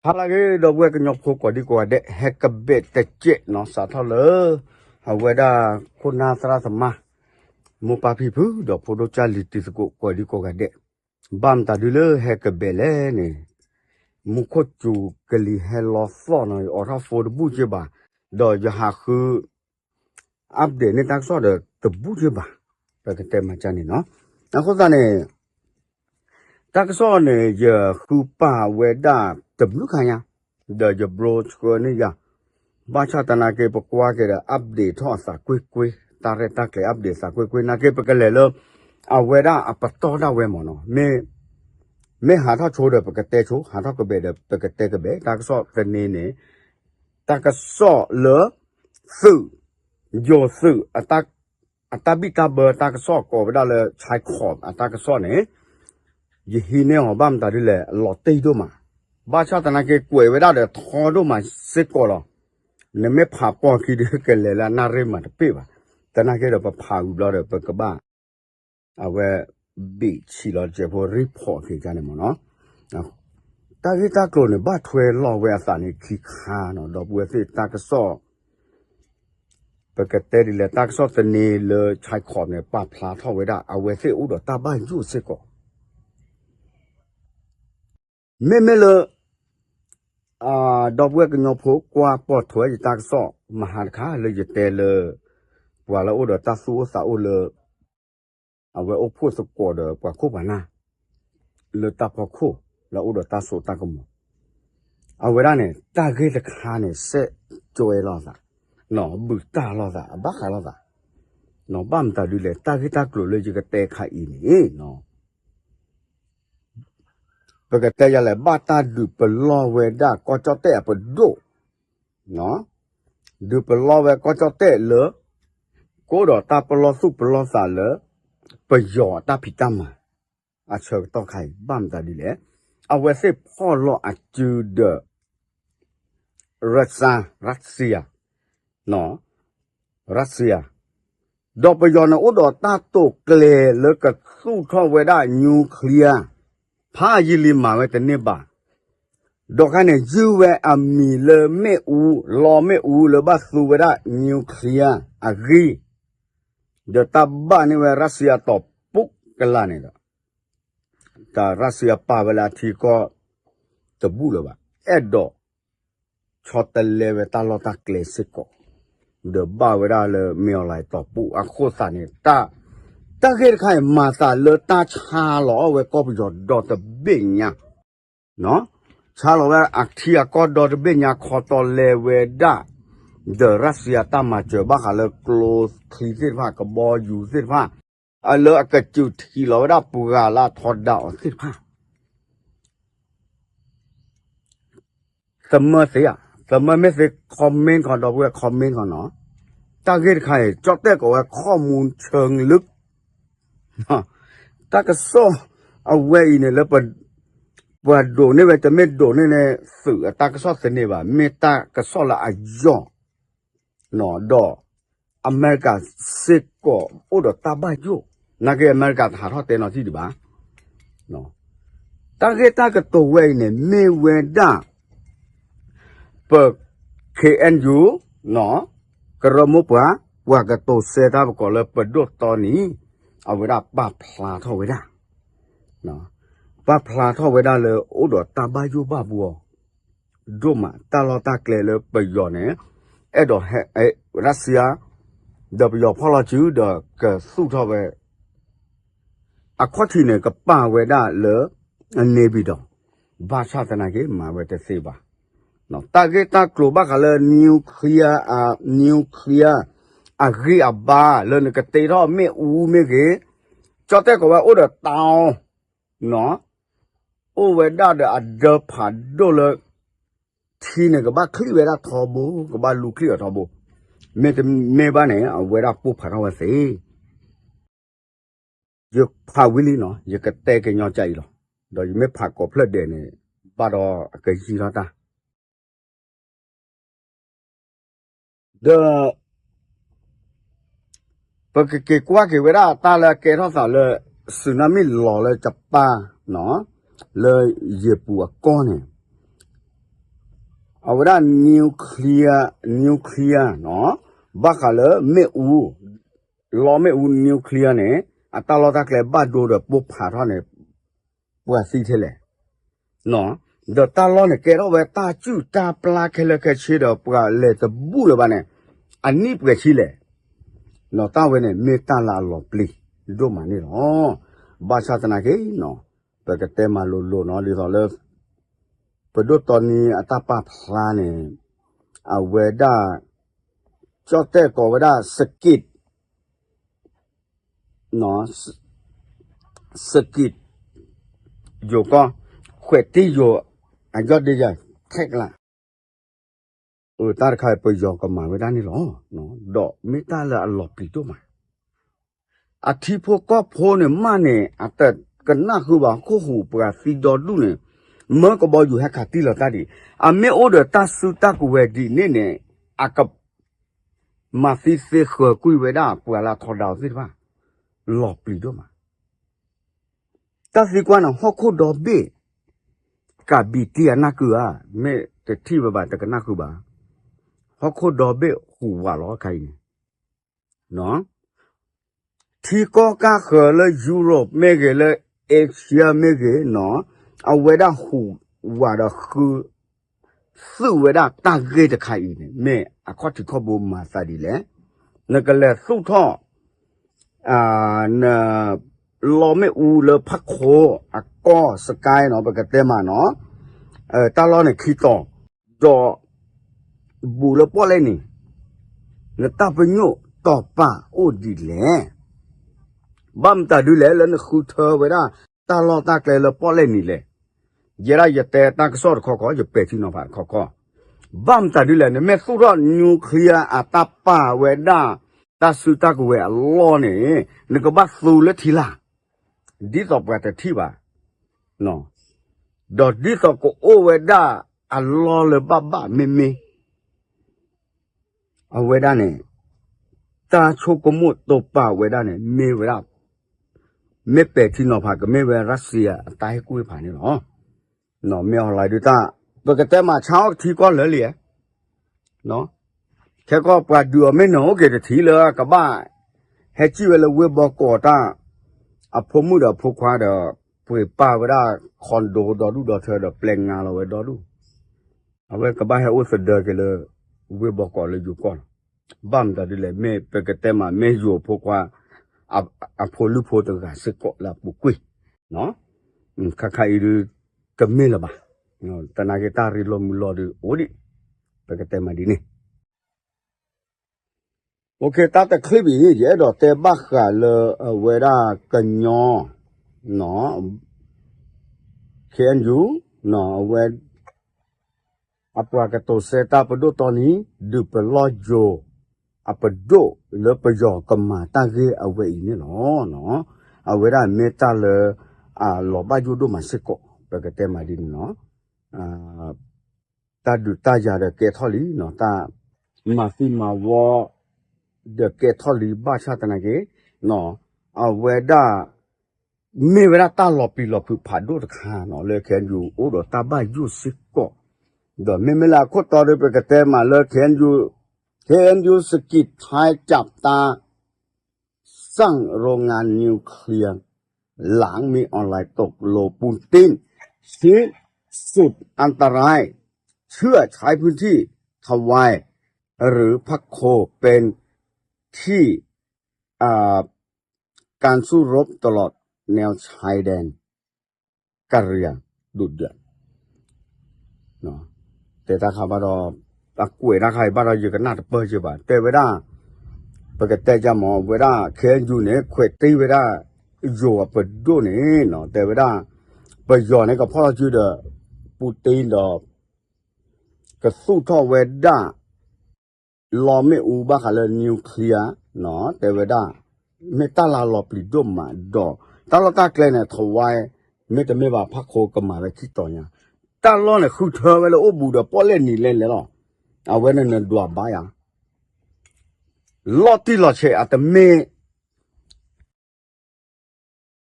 ဟါလၢအဂ့ၤ ဒီပုၢ်ဝဲၢ်ကညီဖိကိးဒံကိးဂၤဒဲး ဟဲကဘဲးတကဲးနီၤ စးထီၣ်လၢ အဝဲဒၣ်ခိၣ်နၢ်သရၣ်သမါ မိၢ်ပၢ်ဖံဖု ဒီးဖိဒိၣ်ကၢ်လံၤတံၤသကိးကိးဒံကိးဂၤဒဲး ဘၣ်မတၤဒုလၢဟဲကဘဲးလဲၣ်န့ၣ် မူခိၣ်စူၤကလံၤဟဲလီသီၣ်နီၤ ယအိးထီၣ် phone တဘူၣ်က့ဘၣ် ဒီးယဟးဃု update န့ၢ်တၢ်ကစီၣ်ဒီးတဘူၣ်က့ဘၣ် ပကတဲမၤကၢ်န့ၣ်နီၤ အဃိသတးန့ၣ် တၢ်ကစီၣ်န့ၣ် ယဃုပာ်ဝဲဒၣ်တဘျုးခါညါ ဒီးယဘျီဆှၢန့ၢ်ယၤ ဘၣ်ဆၣ်သနာ်က့ ပကွၢ်က့ၤဒီး update ထီၣ်အသးကွ့ၢ်ကွ့ၢ် တၢ်ရဲၣ်တၢ်ကျဲၤ update သးကွ့ၢ်ကွ့ၢ် နာ်က့ ပကလဲၤလၢ အဝဲဒၣ်အပတီၢ်ဒၣ်ဝဲမ့ၢ်နီၤ မ့ၢ်ဟးထီၣ်ဆိဒီး ပကတဲဆိ ဟးထီၣ်ကဘဲးဒီး ပကတဲကဘဲး တၢ်ကစီၣ်သန့န့ၣ် တၢ်ကစီၣ်လၢ သုး ယိၤသုး အတၢ်ဘံၣ်တၢ်ဘၢတၢ်ကစီၣ်ကိးဝဲဒၣ်လၢ Chicom အတၢ်ကစီၣ်န့ၣ် ယဟံးန့ၢ်အီၤဘၣ်မတၤဒ်လဲၣ် အလီၤတံၢ်ဒိၣ်မး ဘၣ်ဆၣ်သနာ်က့ ကွဲးဝဲဒၣ်ဒီးထီဒိၣ်မးစ့ၢ်ကီးလီၤ နမ့ၢ်ဖးပိာ်ခံဒီး ကလဲၤလၢအနၣ်ရံၣ်မးတပ့ၢ်ဘၣ် သနာ်က့ဒီးပဖးဝံၤဘျီဒီး ပကဘၣ် အဝဲ ဘ့ၣ်ဆံးလီၤတစဲးဖိ report က့ၤကန့ၣ်မ့ၢ်နီၤ တၢ်ဂ့ၢ်တၢ်ကျိၤန့ၣ် ဘၣ်ထွဲလီၤဝဲအသးန့ၣ်ခံခါနီၤ ဒီပုၢ်ဝဲၢ်သ့ၣ်တၢ်ကစီၣ် ပကတဲဒ်လဲၣ် တၢ်ကစီၣ်သန့လၢ Chicom န့ၣ် ပာ်ဖျါထီၣ်ဝဲဒၣ် အဝဲသ့ၣ်အိၣ်ဒီးတၢ်ဘၣ်ယိၣ်စ့ၢ်ကီး မ့မ့ၢ်လၢ ဒီပုၢ်ဝဲၢ်ကညီဖိကွၢ်ပိာ်ထွဲယတၢ်ကစီၣ် မဟါတခါလၢယတဲလၢ ပှၤလၢအိၣ်ဒီးတၢ်သူၣ်အိၣ်သးအိၣ်လၢ အဝဲအိၣ်ဖှိၣ်သကိးဒီးပှၤခိၣ်ပှၤနၢ် လၢတၢ်ဖီခိၣ် လၢအိၣ်ဒီးတၢ်စိတၢ်ကမီၤ အဝဲဒၣ်န့ၣ် တၢ်ဂ့ၢ်တခါန့ၣ် စဲးကၠွဲလိာ်သး ဘုၣ်တၢ်လိာ်သး အဘၣ်ဃးလိာ်သး ဘၣ်မတၤဒ်လဲၣ် တၢ်ဂ့ၢ်တၢ်ကျိၤလၢယကတဲခါအံၤန့ၣ် ပကတဲယၤလဲၣ် ဘၣ်တၢ်ဒုးပလီၢ်ဝဲဒၣ်ကီၢ်ကၠီၣ်တဲၣ်အပဒိၣ် ဒုးပလီၢ်ဝဲကီၢ်ကၠီၣ်တဲၣ်လၢ ကအိၣ်ဒီးတၢ်ပလီၢ်သူၣ်ပလီၢ်သးလၢ ပယီၤအတၢ်ဖံးတၢ်မၤ အဆၢကတီၢ်ခါအံၤ ဘၣ်မတၤဒ်လဲၣ် အဝဲသ့ၣ်ဖီၣ်လီၤအစုဒီး Russia Russia Russia ဒီးပယီၤန့ၣ်အိၣ်ဒီးတၢ်တိာ်ကျဲၤလၢကသူၣ်ထီၣ်ဝဲဒၣ် nuclear ဖးယံာ်လံမၤဝဲတန့ၢ်ဘၣ် ဒီးခါန့ၣ် ယုၢ်ဝဲအမံၤလၢမ့ၣ်အူ လီမ့ၣ်အူလၢဘၣ်သူဝဲဒၣ် nuclear အဂံၢ် ဒီးတၢ်ဘၣ်န့ၢ်ဝဲ Russia တီၤပူၤကလာ်န့ၣ်ဒီး တၢ် Russia ပာ်ဝဲလၢအထံကီၢ်တဘူၣ်လၢၤဘၣ် အဲၣ်ဒိး ဆီတလဲဝဲတၢ်လီၢ်တၢ်ကျဲစ့ၢ်ကီး ဒီးဘၣ်ဝဲဒၣ်လၢ မ့ၢ်အီၤလၢတီၤပူၤအဃိသတးန့ၣ် တၢ်ဂ့ၢ်တခါအံၤ မၤသးလၢတၢ်ဆါလီၤအီၣ်ဝဲကီၢ်ပယီၤဒီတဘ့ၣ်ညါ ဆါလီၤဝဲအထံအကီၢ်ဒီတဘ့ၣ်ညါ ခီတီလဲဝဲဒၣ် ဒီး Russia တၢ်မၤစၢၤဘၣ်ဃးလၢကျိချံသ့ၣ်တဖၣ် ကဘီယူၤသ့ၣ်တဖၣ် အလၢအကစူးထံးလီၤဝဲဒၣ်ပှၤလၢအထီဒါအီၤသ့ၣ်တဖၣ် သမၢသ့ဧါ, သမၢမ့ၢ်သ့ comment ခီ ဒီပုၢ်ဝဲၢ် comment ခီနီၤ, တၢ်ဂ့ၢ်တခါအံၤ ကၠီၣ်တဲၣ်ကိးဝဲ ข้อมูลเชิงลึก တၢ်ကစီၣ်အဝဲအံၤန့ၣ်လၢ ပှၤဒိးန့ၢ်ဝဲ တမ့ၢ်ဒိးန့ၢ်န့ၣ် သုးအတၢ်ကစီၣ်သန့ဘၣ်, မ့ၢ်တၢ်ကစီၣ်လၢအယီၢ် ဒီးအမဲရကၤစ့ၢ်ကီးအိၣ်ဒီးတၢ်ဘၣ်ယိၣ်, နာ်က့အမဲရကၤတဟးထီၣ်တဲနီတံၢ်ဒံးဘၣ်. တၢ်ဂ့ၢ်တၢ်ကတိၤဝဲအံၤန့ၣ် မ့ၢ်ဝဲဒၣ် ပ ခ့ၣ်အဲၣ်ယူၣ် ကရၢမိၢ်ပှၢ် ပှၤကတိၤစဲတၢ်ပကိးလၢပဒိၣ်တီနံၤ အဝဲဒၣ်ပာ်ဖျါထီၣ်ဝဲဒၣ် ပာ်ဖျါထီၣ်ဝဲဒၣ်လၢအိၣ်ဒီးတၢ်ဘၣ်ယိၣ်ဘၣ်ဘှီ ဒိၣ်မး တၢ်လီၢ်တၢ်ကျဲလၢပယီၤန့ၣ် အဲၣ်ဒိးဟဲ ရၢၡါ ဒီးပယီၤဖီၣ်လီၤစုဒီးကသူၣ်ထီၣ်ဝဲ အခီၣ်ထံးန့ၣ် ကပာ်ဝဲဒၣ်လၢ အန့ဘံၣ်ဒီး ဘၣ်ဆၣ်သနာ်က့ မၤဝဲတသ့ဘၣ်. တၢ်ဂ့ၢ်တၢ်ကျိၤဘၣ်ဃးလၢ nuclear အ nuclear အဂံၢ်အဘါလၢနကတ့ထီၣ်မ့ၣ်အူမ့ၢ်ဂ့ၤ, ကၠီၣ်တဲၣ်ကိးဝဲအိၣ်ဒီးတၢ်အီၤ အိၣ်ဝဲဒၣ်ဒီးအဒၢဖးဒိၣ်လၢ ထံန့ၣ်ကဘၣ်ချံၣ်ဝဲဒၣ်ထီဘိ, ကဘၣ်လူၤချံၣ်အီၤထီဘိ, မ့တမ့ၢ်ဘၣ်န့ၣ် အဝဲဒၣ်ပိၢ်ဖးထီၣ်ဝဲသ့ ယဖးဝံၤလံနီၤ, ယကတဲကညီကၢ်အံၤလီၤ. ဒီးယမ့ၢ်ဖးကိးဖျၢၣ်ဒဲးန့ၣ် ဘၣ်ဒီးအကယံာ်ထီၣ်တၢ် ဒီး ပကက့ၤကွၢ်က့ၤဝဲဒၣ်တၢ်လၢအကဲထီၣ်သးလၢ စူနၣ်မံၣ်လီၤလၢကပၢ် လၢယ့ၣ်ပူၤအကီၢ်န့ၣ် အဝဲဒၣ် nuclear, nuclear နီၤ, ဘၣ်ဃးလၢမ့ၣ်အူ, လီမ့ၣ်အူ nuclear န့ၣ် အတၢ်လီၢ်တၢ်ကျဲဘၣ်ဒိဒီးပိၢ်ဖးထီၣ်န့ၣ် ပှၤသံထဲလဲၣ်, ဒီးတၢ်လီၢ်န့ၣ်ကဲထီၣ်ဝဲတၢ်စုၣ်တၢ်ပျၢ်ခဲလၢာ်ခဲဆ့ဒီးပှၤလဲၤတဘူၣ်လၢၤဘၣ်န့ၣ် အနံၣ်ပှဲၤဆံလဲၣ်, တၢ်ဝဲန့ၣ်မ့ၢ်တၢ်လၢအလီၤပျံၤဒိၣ်မးန့ၣ်လီၤ. ဘၣ်ဆၣ်သနာ်က့နီၤ, ပကတဲမၤလိၤလိၤနီၤ ဒ်သိးလၢ ပဒိၣ်တီနံၤအတၢ်ပာ်ဖျါန့ၣ် အဝဲဒၣ် ကၠီၣ်တဲၣ်ကိးဝဲဒၣ် စကံး စကံး ယိၤကီၢ် ခွဲးတံၢ်ယိၤ အယီၢ်ဒ့ယဲၢ် ထဲကလး, အတၢ်တခါအံၤပယီၤကမၤဝဲဒၣ်န့ၣ်လီၤ. ဒီးမ့ၢ်တၢ်လၢအလီၤပျံၤဒိၣ်မး အထံဖိကီၢ်ဖိန့ၣ်မးန့ၣ် အတကနၣ်ဃုာ်ဘၣ် ဟီၣ်ခိၣ်ဟူးပှၤသံဒီဒူၣ်န့ၣ် မၢကဘီယူၤဟဲခးတံၢ်လီၤတၢ်ဒံး, အမ့ၢ်အိၣ်ဒီးတၢ်စုတၢ်ကဝဲၤဒ်န့ၣ်န့ၣ် အက မၤသံသ့ဃၢၤကွံာ်ဝဲဒၣ်ပှၤလၢအထီဒါအီၤသ့ၣ်တဖၣ် လီၤပျံၤဒိၣ်မး. တၢ်သံကွၢ်န့ၣ် ဟီၣ်ခိၣ်ဒီဘ့ၣ် ကးဘံၣ်တံၢ်အနၢ်ကုဧါ, မ့ၢ်တထံၣ်ဝဲဘၣ်တကနၣ်ဃုာ်ဘၣ်, ဟီၣ်ခိၣ်ဒီဘ့ၣ်ဟူးဝးလီၤခါအံၤန့ၣ် ထံကီၢ်ကၢ်ဃၢၤလၢ Europe မ့ၢ်ဂ့ၤ လၢ Asia မ့ၢ်ဂ့ၤနီၤ, အဝဲဒၣ်ဟူးဝးဒီးဃု သုးဝဲဒၣ်တၢ်ဂ့ၢ်တခါအံၤန့ၣ် မ့ၢ်အခီၣ်ထံးခီၣ်ဘိမၤသးဒ်လဲၣ်. နကလဲၤသူၣ်ထီၣ် န လီမ့ၣ်အူလၢဖးခိၣ်အကီၢ် စကဲနီၤ ပကတဲမးနီၤ, တၢ်လီၢ်န့ၣ်ခံတီၤ, ဒီး ဘူးလၢပီၣ်လဲၣ်နံၤ, နတၢ်ပညိၣ်တီၤပာ်အိၣ်ဒ်လဲၣ်. ဘၣ်မတၤဒ်လဲၣ် လၢနဃုထၢဝဲဒၣ် တၢ်လီၢ်တၢ်ကျဲလၢပီၣ်လဲၣ်နံၤလဲၣ်. ယဲဒၣ်ယတဲတၢ်ကစီၣ်တခီခီ ယပဲာ်ထံနီၤဖးတခီခီ, ဘၣ်မတၤဒ်လဲၣ် နမ့ၢ်သူၣ်ထီၣ် nuclear အတၢ်ပာ်ဝဲဒၣ် တၢ်စုတၢ်ကဝဲၤအလီၢ်န့ၣ် နကဘၣ်သူလၢထံလာ် ဒ်သိးပှၤတထံၣ်ဘၣ်, ဒီးဒ်သိးကအိၣ်ဝဲဒၣ်အလီၢ်လၢဘၣ်ဘၣ်မ့မ့ၢ် အဝဲဒၣ်န့ၣ် တၢ်ဆိကမိၣ်တိာ်ပာ်ဝဲဒၣ်န့ၣ် မ့ၢ်ဝဲဒၣ် မ့ၢ်ပဲာ်ထံနီၤဖး ကမ့ၢ်ဝဲ Russia အတၢ်ဟ့ၣ်ကူၣ်ဟ့ၣ်ဖးန့ၣ်လီၤ. မ့ၢ်အီၤလၢဒုးတၢ် ပကတဲမးဆါအီၣ်ကထံကီၢ်လၢလံ, ခဲကီၢ်ပှၤဒုးအီၤမ့ၢ်နၢၤအိၣ်က့ၤတထံးလၢကဘၣ် ဟဲစံၣ်ဝဲလၢဝ့ၢ်ဘီကီးတၢ် အဖိမုၣ်ဒီးအဖိခွါဒီး ပှ့ၤပာ်ဝဲဒၣ် condo ဒီဒူၣ်ဒီထၢဒီးပျဲငါလီၤဝဲဒီဒူၣ် အဝဲကဘၣ်ဟဲအိၣ်သဒၢက့ၤလၢ ဝ့ၢ်ဘီကီးလၢယိၤကီၢ်လီၤ. ဘၣ်မတၤဒ်လဲၣ် မ့ၢ်ပကတဲမး မ့ၢ်ယိၤအဖိခွါ အဖိလုၢ်ဖိတဂၤစ့ၢ်ကီးလၢအပူၤကွံာ်, ခါခါအံၤဒုး တမ့ၢ်လၢၤဘၣ်, သနာ်က့တၢ်ရ့လိာ်မုာ်လိာ်ဒုးအိၣ်ဒံး, ပကတဲမးဒ်န့ၣ် တၢ်တချံးဘၣ်အံၤ ယအဲၣ်ဒိးတဲဘၣ်ဃးလၢအဝဲဒၣ်ကညီ KNU အဝဲ အပှၤကတိၤဆၢတၢ်ပဒိၣ်တီနံၤ ဒုးပလီၢ်ယိၤ အပဒိၣ်လၢပယီၤကမၤတၢ်ဂ့ၢ်အဝဲအံၤန့ၣ်လီၤ. အဝဲဒၣ်မ့ၢ်တၢ်လၢ အလီၤဘၣ်ယိၣ်ဒိၣ်မးစ့ၢ်ကီး ပကတဲမးဒ်န့ၣ်လီၤ. တၢ်ဒုးတၢ်ယၤဒီးကဲထီၣ်လံ, တၢ်မၤသံမၤဝီ ဒီးကဲထီၣ်လံ ဘၣ်ဆၣ်သနာ်က့ အဝဲဒၣ် မ့ၢ်ဝဲဒၣ်တၢ်လီၤပျံၤလီၤဖုးဖးဒိၣ်တခါနီၤ လၢ KNU အိၣ်ဒီးတၢ်ဘၣ်ယိၣ်စ့ၢ်ကီး, ဒီးမ့မ့ၢ်လၢအခိၣ်တီဒီး ပကတဲမးလၢ KNU, KNU สกิดท้ายจับตา สร้างโรงงานนิวเคลียร์ หลังมีออนไลน์ตกลง ปูติน ชี้สุดอันตราย เชื่อใช้พื้นที่ทวาย หรือพระโคเป็นที่ อ่า การสู้รบตลอดแนวชายแดน กะเหรี่ยง ดุเดือด တဲတၢ်ခါဘၣ်ဒီး အကွဲးတၢ်ခါအံၤဘၣ်ဒီး ယကနၣ်တပၢၢ်က့ၤဘၣ် တဲဝဲဒၣ် ပကတဲယၤမး ဝဲဒၣ် KNU န့ၣ် ခွဲးတ့ၢ်ဝဲဒၣ် ယိၤအပဒိၣ်န့ၣ် တဲဝဲဒၣ် ပယီၤန့ၣ် ကဖီၣ်လီၤစုဒီး ပူတ့ဒီး ကသူၣ်ထီၣ်ဝဲဒၣ် လီမ့ၣ်အူဘၣ်ဃးလၢ nuclear တဲဝဲဒၣ် မ့ၢ်တၢ်လၢလီၤပျံၤဒိၣ်မးဒီး တၢ်လီၢ်တၢ်ကျဲန့ၣ် ထဝါ မ့တမ့ၢ်ဘၣ် ဖးခိၣ်ကမၤဝဲခံတီၤညါ တၢ်လီၢ်န့ၣ် ဃုထၢဝဲလၢအိၣ်ဘူးဒီးပီၣ်လဲၣ်နံၤလဲၣ်လဲၣ်လီၤ. အဝဲန့ၣ်နဒွးဘါယၤ လီၤတံၢ်လီၤဆဲးအတမ့ၢ်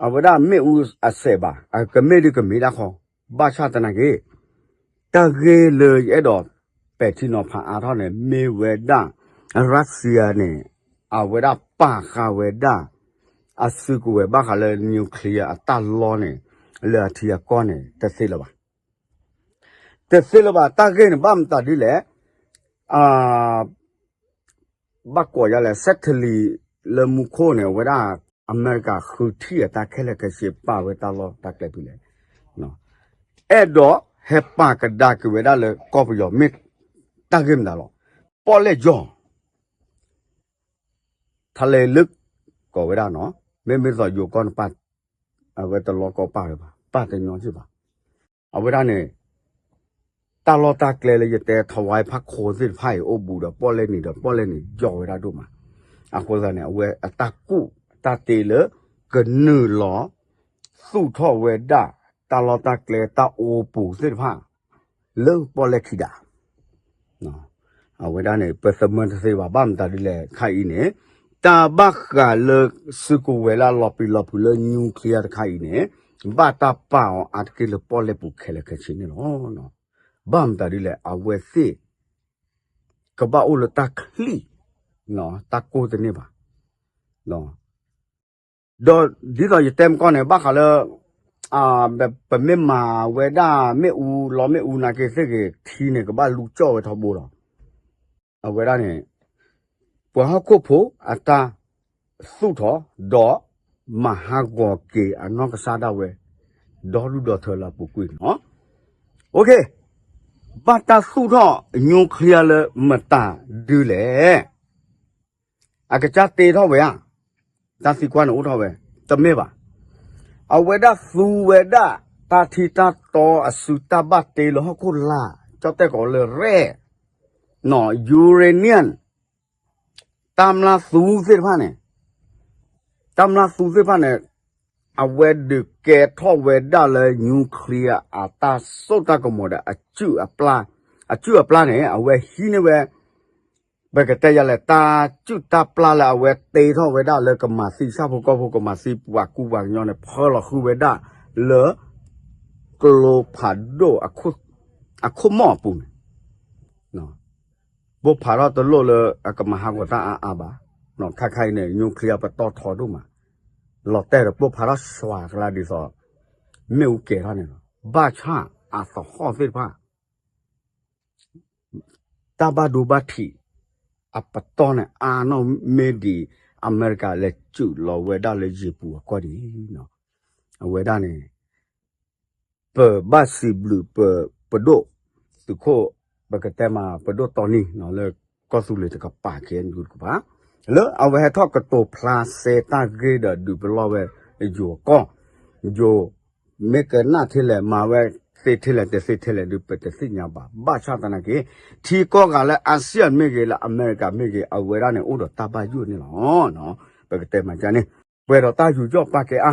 အဝဲဒၣ်မ့ၣ်အူအစဲးဘၣ် အကမ့ၢ်ဒုးကမ့ၢ်ဒၣ်ဃီ ဘၣ်ဆၣ်သနာ်က့ တၢ်ဂ့ၢ်လၢယအဲၣ်ဒိး ပဲာ်ထံနီၤဖးအါထီၣ်န့ၣ် မ့ၢ်ဝဲဒၣ် Russia န့ၣ် အဝဲဒၣ်ပာ်ဃာ်ဝဲဒၣ် အစုကဝဲၤဘၣ်ဃးလၢ nuclear အတၢ်လီၢ်န့ၣ် လၢအထံအကီၢ်န့ၣ် တသ့လၢၤဘၣ်. တသ့လၢၤဘၣ် တၢ်ဂ့ၢ်န့ၣ် ဘၣ်မတၤဒ်လဲၣ်, ဘၣ်ကွၢ်ယၤလဲၣ် satellite လၢမူခိၣ်န့ၣ် အဝဲဒၣ် အမဲရကၤဃုထံၣ်အတၢ်ခဲလၢာ်ခဲဆ့ ပာ်ဝဲတၢ်လီၢ်တၢ်ကျဲဖဲလဲၣ်, အဲၣ်ဒိးဟဲပာ်ကဒါက့ၤဝဲဒၣ်လၢကီၢ်ပယီၤ မ့ၢ်တၢ်ဂ့ၢ်မတၤလီၤ. ပီၣ်လဲၣ်ယီၤ ထါလဲၤလၢ ကိးဝဲဒၣ်နီၤ, မ့မ့ၢ်သိးယိၤကီၢ်န့ၣ်ပာ်, အဝဲတလီၢ်ကီၢ်ပာ်လၢၤဘၣ်, ပာ်တညီက့ၢ်ဘၣ်. အဝဲဒၣ်န့ၣ် တၢ်လီၢ်တၢ်ကျဲလၢယတဲ ထဝါဖးခိသ့ၣ်တဖၣ်အံၤ အိၣ်ဘူးဒီးပီၣ်လဲၣ်နံၤဒီးပီၣ်လဲၣ်နံၤ ယီၤဝဲဒၣ်ဒိၣ်မး. အဃိသတးန့ၣ် အဝဲအတၢ်ကူၣ်တၢ်တ့လၢ ကနုာ်လီၤ သူၣ်ထီၣ်ဝဲဒၣ် တၢ်လီၢ်တၢ်ကျဲတၢ်အိပူၤသ့ၣ်တဖၣ် လၢပီၣ်လဲၣ်ခံဒး အဝဲဒၣ်န့ၣ် ပသမၢတသ့ဘၣ် ဘၣ်မတၤဒ်လဲၣ်ခါအံၤန့ၣ်, တၢ်ဘၣ်ဃးလၢစုကဝဲၤလၢအလီၤပံာ်လီၤဖုးလၢ nuclear တခါအံၤန့ၣ်, ဘၣ်တၢ်ပာ်အီၤအါတက့ၢ်လၢပီၣ်လဲၣ်ပူၤခဲလၢာ်ခဲဆ့န့ၣ်လီၤ. ဘၣ်မတၤဒ်လဲၣ် အဝဲသ့ၣ် ကဘၣ်အိၣ်လၢတၢ်ချံၣ်, တၢ်ကိၢ်တန့ၢ်ဘၣ်. ဒီးဒ်သိးယတဲမကီၢ်န့ၣ် ဘၣ်ဃးလၢ ပမ့ၢ်မၤဝဲဒၣ်မ့ၣ်အူ လီမ့ၣ်အူနာ်က့သ့ၣ်ဂ့ၤ ထံန့ၣ် ကဘၣ်လူကၠီၣ်ဝဲထီဘိလီၤ. အဝဲဒၣ်န့ၣ် ပှၤဟီၣ်ခိၣ်ဖိအတၢ်သူၣ်ထီၣ် ဒီးမၤဟးဂီၤက့ၤအနီၢ်ကစၢ်ဒၣ်ဝဲ ဒီဒူၣ်ဒီထၢလၢအပူၤကွံာ်န့ၣ်လီၤ. ဘၣ်တၢ်သူၣ်ထီၣ် nuclear လၢမတၤဒ်လဲၣ်. အကစၢ်တ့ထီၣ်ဝဲဧါ, တၢ်သံကွၢ်န့ၣ်အိၣ်ထီၣ်ဝဲ, တမ့ၢ်ဘၣ်. အဝဲဒၣ်သူဝဲဒၣ် တၢ်ထံတၢ်တီအစုတၢ်ဘၣ်တ့လၢဟီၣ်ခိၣ်လာ် ကၠီၣ်တဲၣ်ကိးလၢ rare uranium တၢ်မျၢ်သူသ့ၣ်တဖၣ်န့ၣ်, တၢ်မျၢ်သူသ့ၣ်တဖၣ်န့ၣ် အဝဲဒုးကဲထီၣ်ဝဲဒၣ်လၢ nuclear အတၢ်စိတၢ်ကမီၤဒီး အစုၣ်အပျၢ်န့ၣ် အဝဲဟံးန့ၢ်ဝဲ ပကတဲယၤလဲၣ် တၢ်စုၣ်တၢ်ပျၢ်လၢအဝဲတ့ထီၣ်ဝဲဒၣ်လၢကမၤသံဆၣ်ဖိကီၢ်ဖိ ကမၤသံပှၤကူပှၤကညီန့ၣ် ဖၢလီၤဃုာ်ဝဲဒၣ်လၢ ကျိဖးဒိၣ် အခိၣ်မီၣ်အပူၤန့ၣ် ပိၢ်ဖးထီၣ်တလိၣ်လၢအကမၤဟးဂီၤတၢ်အါအါဘၣ်. ခါခါအံၤန့ၣ် nuclear ပတီၢ်ထီဒိၣ်မး, လီၤတဲာ်ဒီးပိၢ်ဖးထီၣ်စွၤကလါဒ်သိး မ့ၣ်အူကဲၤထီၣ်န့ၣ်လီၤ. ဘၣ်ဆၣ်အသဟီၣ်သ့ၣ်တဖၣ် တၢ်ဘၣ်ဒိဘၣ်ထံး အပတီၢ်န့ၣ် အါနီၣ်မ့ၢ်ဒံး အမဲရကၤလဲၤစုးလီၤဝဲဒၣ်လၢယံၤပူၤအကီၢ်ဒံး. အဝဲဒၣ်န့ၣ် ပဘၣ်စံးဘျုးပ ပဒိၣ်သုးခိၣ် ပကတဲမး ပဒိၣ်တီနံၤ လၢကီၢ်သူလ့ၤတကပၤ ခဲအံၤတကပၤ လၢအဝဲဟဲထီၣ်ကတိၤဖျါစဲတၢ်ဂ့ၢ်ဒီးဒုးပလီၢ်ဝဲ ယိၤအကီၢ်, ယိၤ မ့ၢ်ကနၣ်ထဲလဲၣ် မၤဝဲသ့ထဲလဲၣ် တသ့ထဲလဲၣ်ဒုး ပတသ့ၣ်ညါဘၣ်. ဘၣ်ဆၣ်သနာ်က့ ထံကီၢ်ဂၤလၢ ASEAN မ့ၢ်ဂ့ၤ လၢအမဲရကၤမ့ၢ်ဂ့ၤ အဝဲဒၣ်န့ၣ်အိၣ်ဒီးတၢ်ဘၣ်ယိၣ်န့ၣ်လီၤ. ပကတဲမးကန့ၣ် ပှဲၤဒီးတၢ်ယူးယီၣ်ပာ်ကဲအါ